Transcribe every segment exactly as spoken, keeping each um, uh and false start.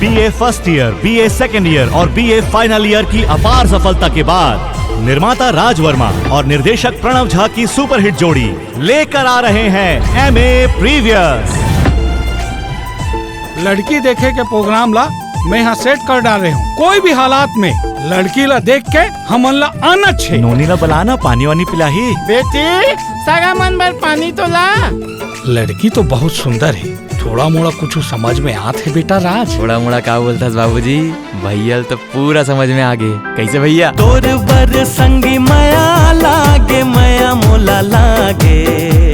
BA first year, BA second year और BA final year की अपार सफलता के बाद निर्माता राज वर्मा और निर्देशक प्रणव झा की सुपरहिट जोड़ी लेकर आ रहे हैं एमए प्रीवियस। लड़की देखे के प्रोग्राम ला मैं यहाँ सेट कर डाले हूँ। कोई भी हालात में लड़की ला देख के हमन ला आना छे। नोनी ला बलाना, पानी वानी पिलाही। बेटी, सगा मन बर पानी तो ला। लड़की तो बहुत सुंदर है, थोड़ा मोड़ा कुछ समझ में आत है बेटा राज। थोड़ा मोड़ा का बोलथस बाबूजी, भैया ल तो पूरा समझ में आ गे। कैसे भैया? तोर बर संगी मया लागे, मया मोला लागे,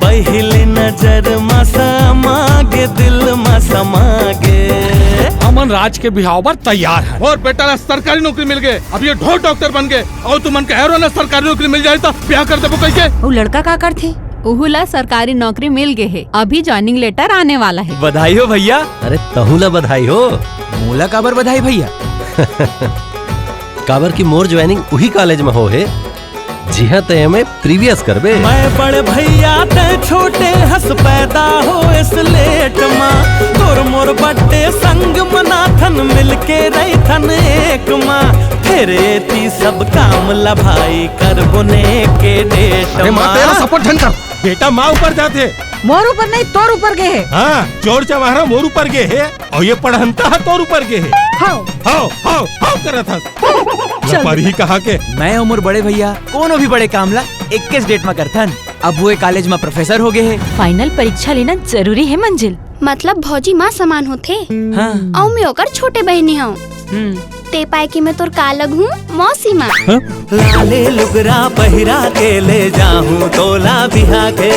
पहली नजर मा समा गे, दिल मा समा गे। हमन राज के बिहाव बर तैयार है। और बेटा ला सरकारी नौकरी मिल गए, अब ये ढोर डॉक्टर बन गए। और तुमन के हैरो ना सरकारी नौकरी मिल जाए तो ब्याह कर देबो कैसे? वो लड़का का करथे? उहू ला सरकारी नौकरी मिल गए है, अभी ज्वाइनिंग लेटर आने वाला है। बधाई हो भैया। अरे तहू ला बधाई हो। मोला काबर बधाई भैया? काबर कि मोर ज्वाइनिंग उही कॉलेज में हो है, जिहां ते एमए प्रीवियस करबे। मैं बड़ भैया ते छोटे हस पैदा हो इस लेट मा, तोर मोर बर्थडे संग मनाथन मिलके रहीथन एक मा, फिर एती सब काम ला भाई करबो ने के डेट अरे माँ, मा। तेरा सपोर्ट ढंग कर। बेटा माँ ऊपर जाते। मोर ऊपर नहीं, तोर ऊपर गए है। हाँ, चोर चमारा मोर ऊपर गए है और ये पढ़ंता है तोर ऊपर गए है। हाँ। हाव, हाव, हाव करत हस। पर ही कहा के मैं और मोर बड़े भैया कोनो भी बड़े काम ला इक्कीस डेट में करथन। अब वो एक कॉलेज में प्रोफेसर हो गए है। फाइनल परीक्षा लेना जरूरी है मंजिल। मतलब भौजी माँ समान होथे। हाँ। अउ मैं ओकर छोटे बहिनी हूँ। हम्म। ते पाए कि मैं तोर का लगहूँ? मौसी माँ। लाले लुगरा पहिरा के ले जाहूं तोला बिहा के,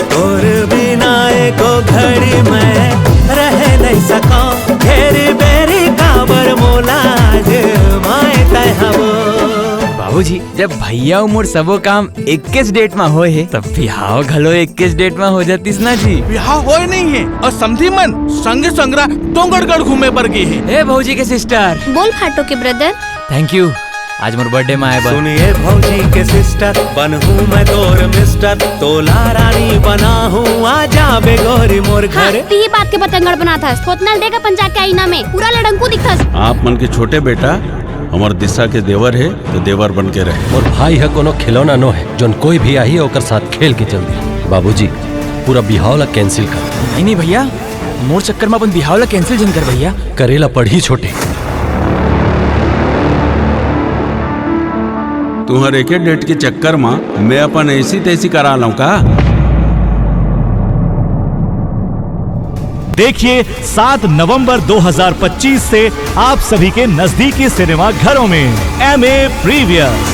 तोर बिना एको घड़ी मैं रह नहीं सकूं। घेरी बेरी काबर मोला आज माय तय हवो। बाबूजी, जब भैया अउ मोर सबो काम इक्कीस डेट में होए हे, तब बिहाव घलो इक्कीस डेट में हो जातीस ना जी। बिहाव होए नहीं है और समधी मन संगे संगरा डोंगरगढ़ घूमे बर गए है। ए भौजी के सिस्टर। बोल फाटो के ब्रदर। थैंक यू, आज मोर बर्थडे में आए बर। सुनिए भौजी के सिस्टर, बनहूं मैं तोर मिस्टर, तोला रानी बनाहूं, आ जाबे गोरी मोर हाँ, घर। तिही बात के बतंगड़ बनाथस। थोतनल देख अपन जाके आईना में, पूरा लड़ंकू दिखथस। आप मन के छोटे बेटा हमर दिशा के देवर है, तो देवर बन के रहे। मोर भाई ह कोनो खिलौना नो है, जोन कोई भी आही ओकर साथ खेल के चल दी। बाबूजी, पूरा बिहाव ला कैंसिल कर। नहीं नहीं भैया, मोर चक्कर में अपन बिहाव ला कैंसिल जन कर भैया। करेला पढ़ी छोटे। तुहर एके डेट के चक्कर में मैं अपन ऐसी तैसी करा लूं का? देखिए सात नवंबर दो हज़ार पच्चीस से आप सभी के नजदीकी सिनेमा घरों में एमए प्रीवियस।